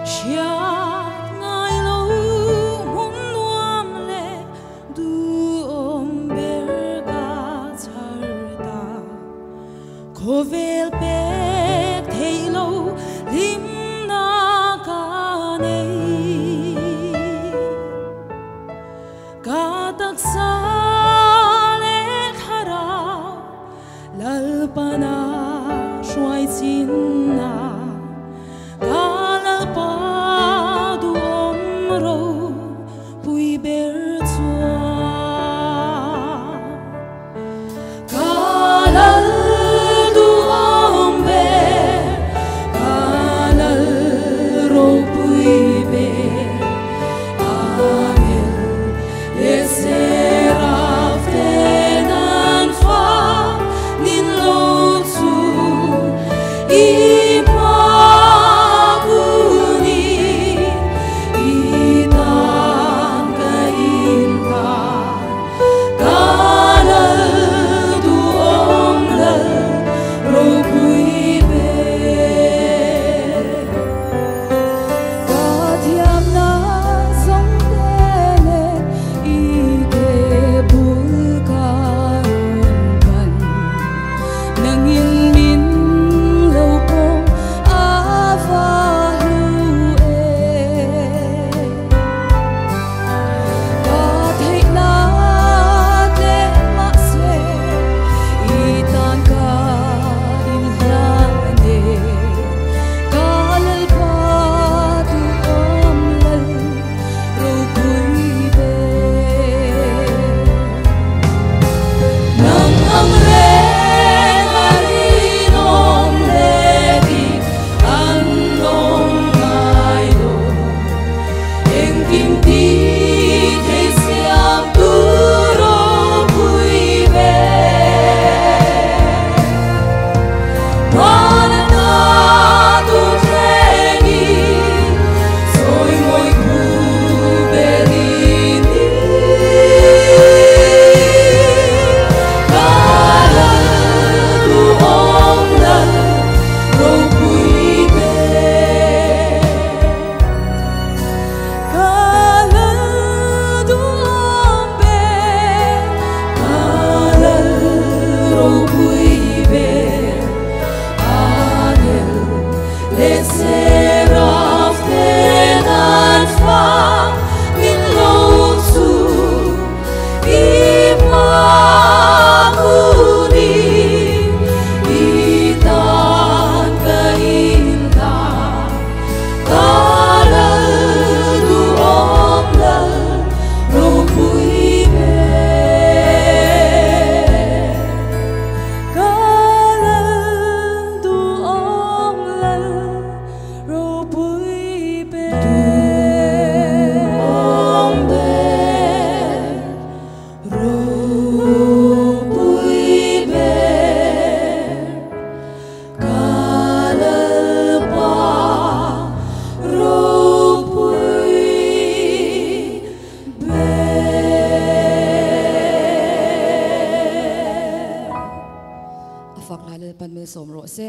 Hriat ngai lo hmun nuam leh duhawm ber ka chhar ta. Khawvel pek theih lo hlimna ka nei. Ka taksa leh thlarau Lalpana hruai chinna ka Lalpa duhawm ropui ber chuan. Ka Lal duhawm ber, ka Lal ropui ber, Angel leh Seraph ten an fak nin lo chu i hma kunin i tan ka inhlan. Ka Lal duhawm Lal ropui ber. Ka thiamna zawng te leh i ke bul ka rawn pan. Nangin min lo pawm a va hlu em. Ka theihna tlem mahse i tan ka inhlan e. Ka Lalpa duhawm Lal ropui ber. Nang ang reng a rinawm leh dik an awm ngai lo. Engkim ti thei siam tu ropui ber. Hmanna tu thlengin sawi mawi thu ber i ni. Ka Lal duhawm Lal ropui ber. Ka Lal duhawm ber, ka Lal ropui ber, Angel leh Seraph ten an fak nin lo chu i hma kunin i tan ka inhlan. Ka Lal duhawm Lal ropui ber. Ka Lal duhawm Lal ropui ber. Duhawm ber, ropui ber, ka Lalpa ropui ber. A fak lai Lalpan malsawm rawh se.